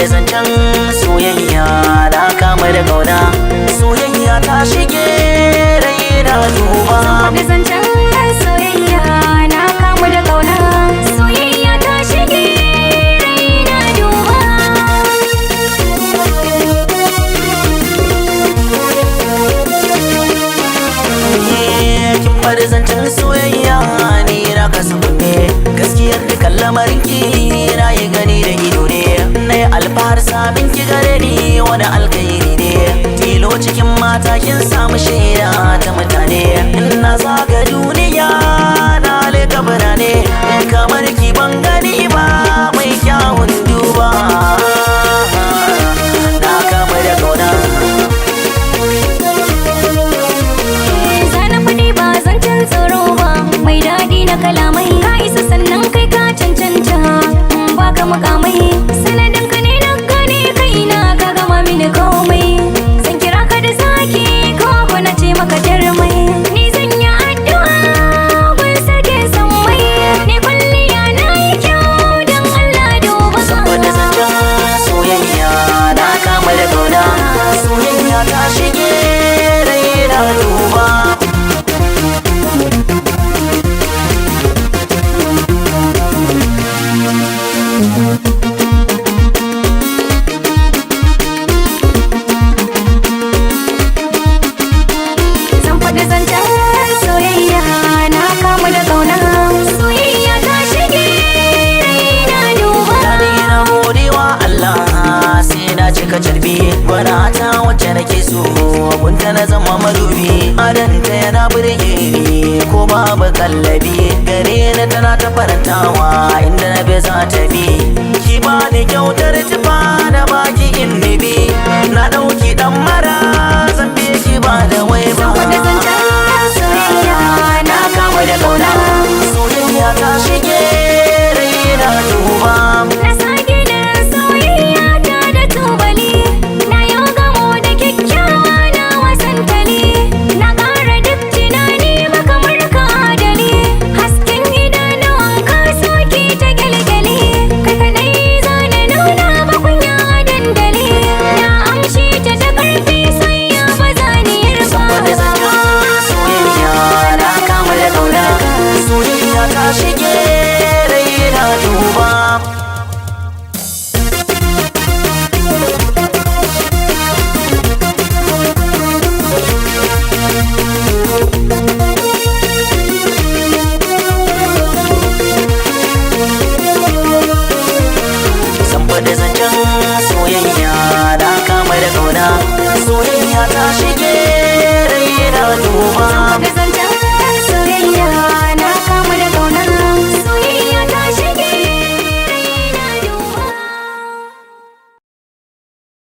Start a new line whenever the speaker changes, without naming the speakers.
Faɗi zancen soyayya, na kama da kauna. Soyayya ta shige raina, duba.
Faɗi zancen soyayya, na kamu da ƙauna. Soyayya ta shige raina, duba.
Kin faɗi zancen soyayya, ni na kasa kunne. Gaskiyar dukan lamarin ki na yi gani da ido ne. Na yi alfahar sabin ki gare ni wani alkhairi ne. Tilo cikin mata kin samu shaida ta mutane. Na zaga duniya, na leka birane, kamar ki ban gani ba mai kyawun duba. Na kama da kauna.
Zana faɗi ba zancen tsoro ba, mai daɗi na kalamai. Ka isa sannan kai ka cancanta in baka mukamai. Sanadin ka ne na gane kaina, ka gama mini komai. Zan kira ka da zaki ko ko na ce maka jarmai. Ni zan yi addu'a gun sarkin sammai. Ni kwalliya na yi kyau, don Allah duba.
Saboda zancen soyayya, na kama da kauna. Soyayya ta shige raina, duba.
Zan faɗi zancen soyayya, na kamu da ƙauna. Soyayya ta shige raina, duba.
Na daina godewa Allah sai na cika carbi. Gwana ta wacce nake so, gunta na zama madubi. Adanta yana burge ni ko babu kallabi. Gare ni tana ta farantawa, inda na bi za ta bi. Ki bani kyautar tufa na baki innibi. Na ɗauki ɗan mara zan bi ki ba da wai ba.
Zan faɗi zancen soyayya, na kamu da ƙauna.
Soyayya ta shige raina, duba.
Na sake da soyayya ta da tubali. Na yau gamo da kyakkyawa na wasan tali. Na ƙara duk tunani makamar ka adali. Hasken idanuwan ka soke ta gyalgyali. Kai kaɗai zana nuna makunya a dandali. Na amshi ta da ƙarfi sai ya baza ni yarba.
Saboda zancen soyayya, na kama da kauna. Soyayya ta shige raina, duba. Zan faɗi.